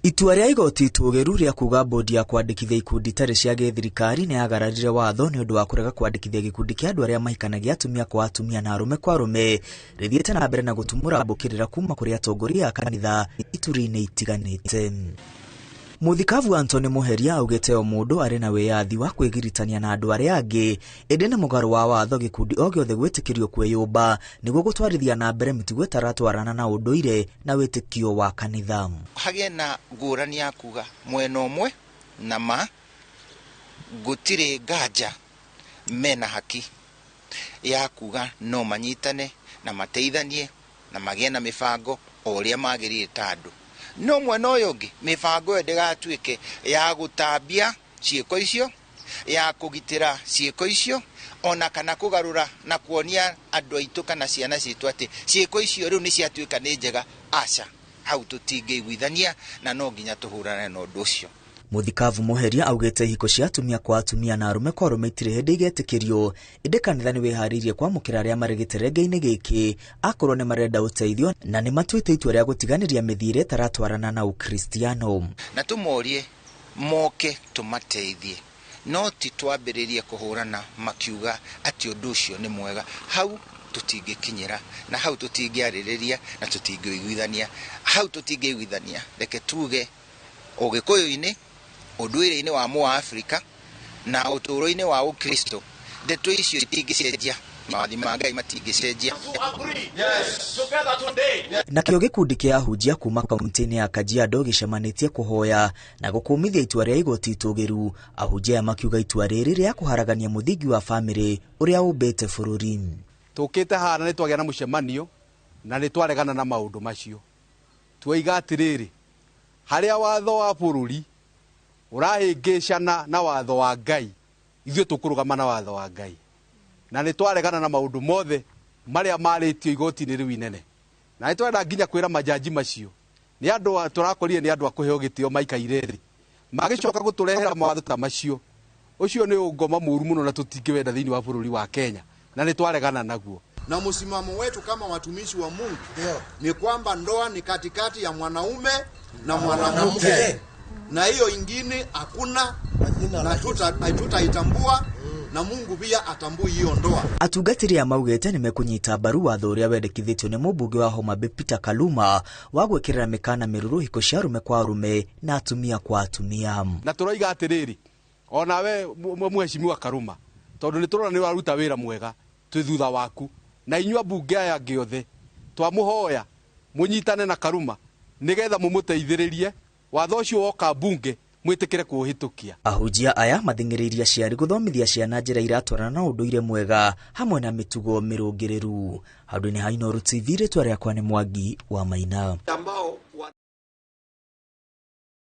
Itua rĩa igoti itũgĩru rĩa kuga bodi ya kwandĩkithia ikundi itarĩ cia gĩthirikari nĩ yagararire watho nĩ ũndũ wa kũrega kwandĩkithia gĩkundi kĩa andũ arĩa mahikanagia atumia kwa atumia na arũme kwa arũme rĩthiĩte na mbere na gũtumũra mbũkĩrĩra kuma kũrĩ atongoria a kanitha ituri-inĩ itiganĩte. Mũthikabu Anthony Muheria augĩte o mũndũ arĩ na wĩyathi wa kwĩgiritania na andũ arĩa angĩ, ĩndĩ nĩ mũgarũ wa watho gĩkundi o gĩothe gwĩtĩkĩrio kwĩyũmba nĩguo gũtwarithia na mbere mĩtugo ĩtaratwarana na ũndũire na wĩtĩkio wa kanitha. Hagĩe na ngũrani ya kuga mwena ũmwe na ma gũtirĩ nganja mena haki ya kuga no manyitane na mateithanie na magĩe na mĩbango o ũrĩa magĩrĩire ta andũ. No mwena ũyũ ũngĩ mĩbango ĩyo ndĩgatuĩke ya gũtambia ciĩko icio, ya kũgitĩra ciĩko icio, ona kana kũgarũra na kuonia andũ aitũ kana ciana citũ atĩ ciĩko icio rĩu nĩ ciatuĩka nĩ njega. Aca, hau tũtingĩiguithania na no nginya tũhũrane na ũndũ ũcio. Mũthikabu Muheria augĩte ihiko cia atumia kwa atumia na arũme kwa arũme itirĩ hĩndĩ igetĩkĩrio, ĩndĩ kanitha nĩ wĩharĩirie kwamũkĩra arĩa marĩ gĩterenge-inĩ gĩkĩ akorwo nĩ marenda ũteithio na nĩ matuĩte itua rĩa gũtiganĩria mĩthiĩre ĩtaratwarana na Ũkristiano. Na tũmorie moke tũmateithie, no ti twambĩrĩrie kũhũrana makiuga atĩ ũndũ ũcio nĩ mwega. Hau tũtingĩkinyĩra na hau tũtingĩarĩrĩria na tũtingĩiguithania. Hau tũtingĩiguithania, reke tuge ũgĩkũyũ-inĩ, ũndũire-inĩ wa Mũafrika na ũtũũro-inĩ wa Ũkristo, ndeto icio itingĩcenjia, mawathi ma Ngai matingĩcenjia. Nakĩo gĩkundi kĩa ahunjia kuma kaunti-inĩ ya Kajiado gĩcemanĩtie kũhoya na gũkũmithia itua rĩa igoti itũgĩru. Ahunjia aya makiuga itua rĩrĩ rĩa kũharagania mũthingi wa bamĩrĩ ũrĩa ũmbĩte bũrũri. Tũkĩte haha na nĩtwagĩa na mũcemanio na nĩtwaregana na maũndũ macio. Tuoiga atĩrĩrĩ, harĩa watho wa bũrũri ũrahĩngĩcana na watho wa Ngai, ithuĩ tũkũrũgama na watho wa Ngai. Na nĩtwaregana na maũndũ mothe marĩa marĩtio igoti-inĩ rĩu inene. Na nĩtwenda nginya kwĩra majaji macio, nĩ andũ tũrakorire nĩ andũ a kũheo gĩtĩo maikaire thĩ, magĩcoka gũtũrehera mawatho ta macio. Ũcio nĩ ũngoma mũũru mũno na tũtingĩwenda thĩinĩ wa bũrũri wa Kenya, na nĩtwaregana naguo. Na msimamo wetu kama watumishi wa Mungu ni kwamba ndoa ni katikati ya mwanaume na mwanamke, na hiyo ingine hakuna, na hatutaitambua, na Mungu pia atambui hiyo ndoa. Atungatĩri aya maugĩte nĩmekũnyita mbaru watho ũrĩa wendekithĩtio nĩ mũmbunge wa Homa Bay Peter Kaluma wa gwĩkĩrĩra mĩkana mĩrũrũ hiko cia arũme kwa arũme na atumia kwa atumia. Na tũroiga atĩrĩrĩ, onawe mheshimiwa Karuma, tondũ nĩtũrona nĩ ũraruta wĩra mwega, twĩ thutha waku, na inyuĩ ambunge aya angĩ othe twamũhoya mũnyitane na Karuma nĩgetha mũmũteithĩrĩrie watho ũcio woka mbunge mwĩtĩkĩre kũũhĩtũkia. Ahunjia aya mathing'ĩrĩirie aciari gũthomithia ciana njĩra iratwarana na ũndũire mwega hamwe na mĩtugo mĩrũngĩrĩru. Handũ-inĩ ha Inooro TV, rĩtwa rĩakwa nĩ Mwangi wa Maina.